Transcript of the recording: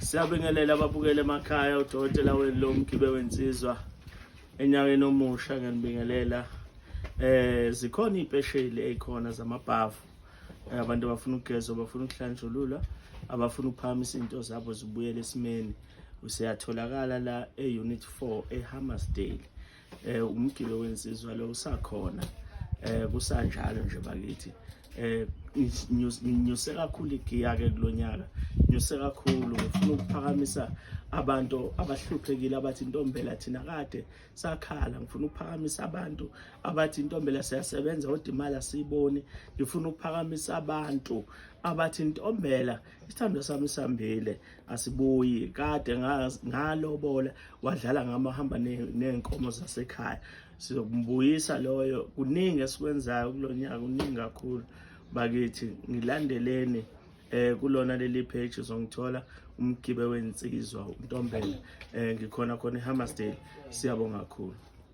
Siyabingelela ababukele emakhaya, udokotela wenu lo mgibe wensizwa enyakeni omusha ngiyanibingelela. Zikhona iy'pesheli ey'khona zamabhavu. Abantu abafuna ukugezwa, abafuna ukuhlanjululwa, abafuna ukuphakamisa izinto zabo zibuyele esimeni. Usiyatholakala la e-Unit 4 eHammarsdale. Umgibe wensizwa lo usakhona. Kusanjalo nje bakithi. Nginyuse kakhulu igiya ke kulonyaka, nyuse kakhulu, ngifuna ukuphakamisa abantu abahluphekile abathi intombela thina kade sakhala. Ngifuna ukuphakamisa abantu abathi intombela siyasebenza kodwa imali asiyiboni. Ngifuna ukuphakamisa abantu abathi intombela isithandwa sami sihambile asibuyi, kade ngalobola wadlala ngama hamba ney'nkomo zasekhaya. Sizokumbuyisa loyo. Kuningi esikwenzayo kulonyaka, kuningi kakhulu bakithi. Ngilandeleni kulona leli page, uzongithola umgibe wensizwa uNtombela. Ngikhona khona eHammarsdale. Siyabonga kakhulu.